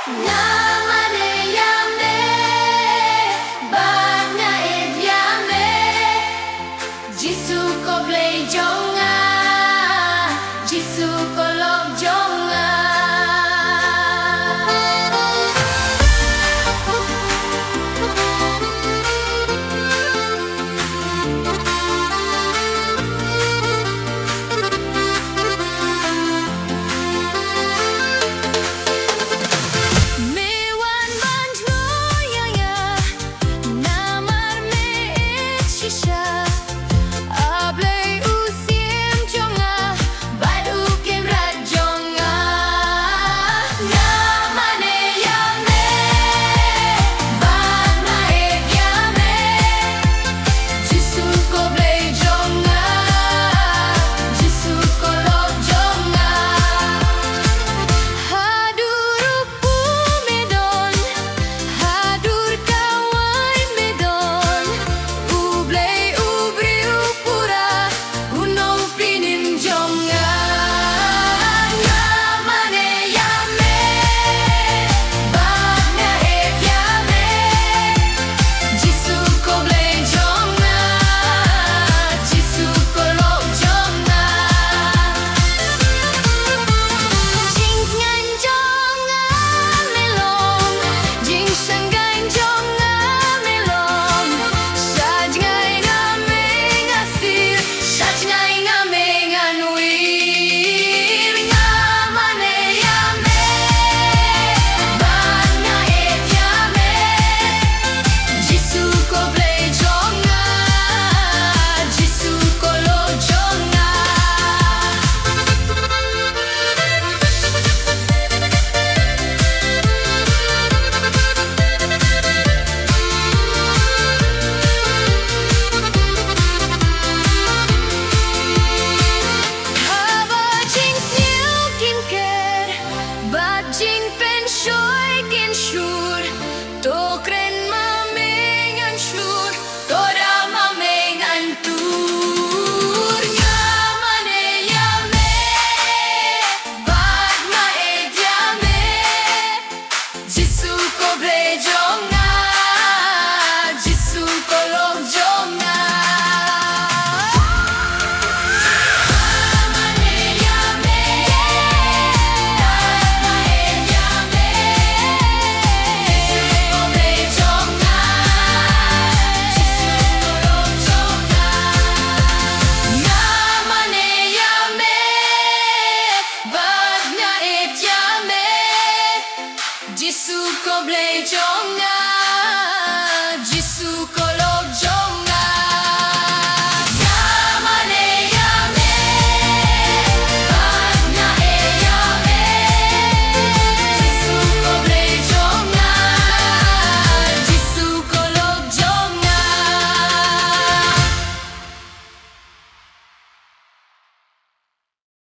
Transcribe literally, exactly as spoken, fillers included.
Nga mane ïa me, bad nga ïeit ïa me. Jisu ko Blei jong nga, Jisu ko lok jong nga. Me wan ban jngoh ïa nga, namar me ïeit shisha. A Blei u Syiem jong nga, bad u Kynrad jong nga. Nga mane ïa me, bad nga ïeit ïa me. Jisu ko Blei jong nga, Jisu ko lok jong nga. Haduh ruh pu me don, haduh kawei me don. U Blei u briew pura, uno u pynim jong nga. Nga mane ïa me, bad nga ïeit ïa me. Jisu ko Blei jong nga, Jisu ko lok jong nga. Jingtngen jong nga me long, jingshangaiñ jong nga me long. Sha jngai nga me nga sir, sha jngai nga me ngan wir. Nga mane ïa me, bad nga ïeit ïa me. Jisu ko Blei jong nga, Jisu ko lok jong nga. Haba jingsniew kin ker, bad jingpynshoi kin shur, to kren ma me ngan shur, to da ma me ngan tur. Nga mane ïa me, bad nga ïeit ïa me. Jisu ko Blei jong nga, Jisu ko lok jong nga. Nga mane ïa me, nga ïeit ïa me. Jisu ko Blei jong nga, Jisu ko lok jong nga. Nga mane ïa me, bad nga ïeit ïa me. Jisu ko Blei jong nga, Jisu ko